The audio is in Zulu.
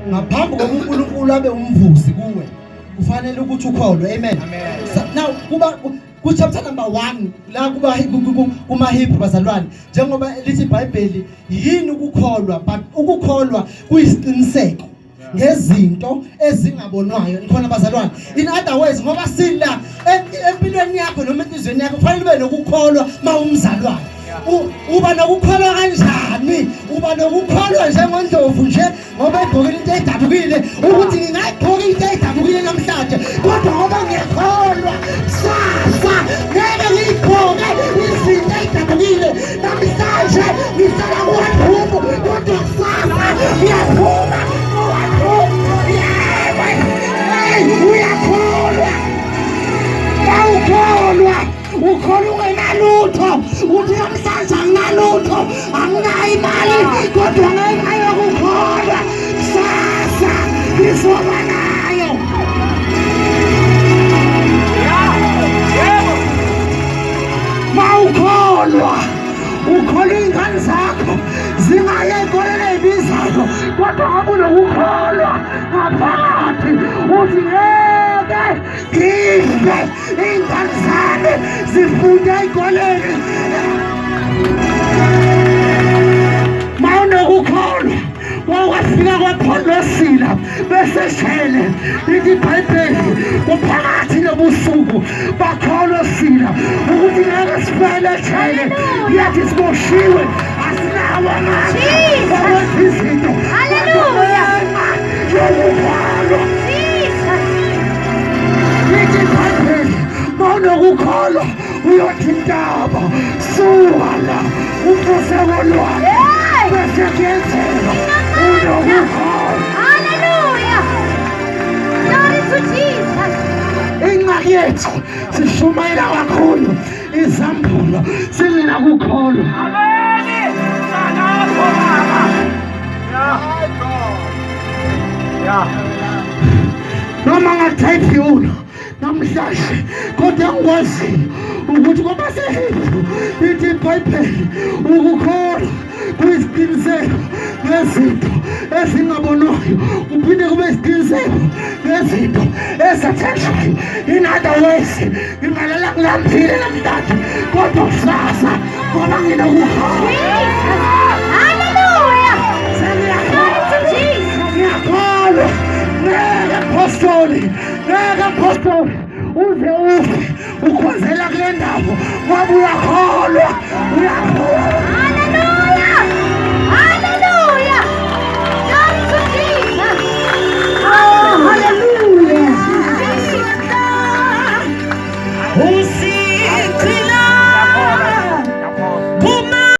Ngaphambi kokuba uNkulunkulu abe umvuzi kuwe, kufanele ukuthi ukholwe. Amen. Now kuba ku chapter number 1 la kuba kuma Hebrew, bazalwane, njengoba lithi iBhayibheli, yini ukukholwa? But ukukholwa kuyisiqiniseko ngezinto ezingabonwayo. Nikhona, bazalwane? In other words, ngoba sila empilweni yakho noma enhliziyweni yakho, kufanele ube nokukholwa. Mawumzalwane, uba nokukholwa kanjani? Uba nokukholwa njengoNdlovu nje, ngoba egqokile into edabukile, ukuthi ngingayigqoka into edabukile namhlanje, kodwa ngoba ngiyakholwa, kusasa ngeke ngiyigqoke izinto ey'dabukile. Namhlanje ngihlala ku-one room, kodwa kusasa ngiyaphuma ku-one room. Yebo, hey, uyakholwa. Awukholwa, ukholwa ungenalutho, uthi namhlanje anginalutho, anginayo imali, kodwa ngenxa yokukholwa kusasa ngizoba nayo. Mawukholwa, ukholwa iy'ngane zakho zingaye ey'koleni ey'bizayo, kodwa ngoba unokukholwa ngaphakathi, uthi ngeke ngife iy'ngane zami zifunde ey'koleni. Mawunokukholwa, wakwafika kwaPhondosila beseshele, lithi iBhayibheli kuphakathi nobusuku bakholwa sila ukuthi ngeke sifele ejele, yathi siboshiwe, asinawo amandla okwenza izinto. Hallelujah. Yokukholwa, lithi iBhayibheli, mawunokukholwa uyothi intaba, suka la uphose kolwandle, Hey! bese kuyenzeka. Unokukholwa. Hallelujah. Glory to Jesus. Ingxaki yethu, sishumayela kakhulu izambulo singenakukholwa. Ameni. Nalapho, baba. Yeah. Yeah. Noma ngathayiphi namhlanje, kodwa engikwaziyo ukuthi kwabaseHebrew ithi iBhayibheli, ukukholwa kuyisiqiniseko ngezinto ezingabonwayo, kuphinde kube isiqiniseko ngezinto ezathenjwayo. In other words, ngingalala ngilambile namhlanje, kodwa kusasa ngoba nginokukholwa Jesus. Hallelujah. Glory to Jesus. Ngiyakholwa ngeke, apostoli, ngeke, apostoli, uze ufe ukhonzela kule ndawo, ngoba uyakholwa, uyakholwa. Hallelujah. Hallelujah. Glory to Jesus. Oh, hallelujah. Jesus.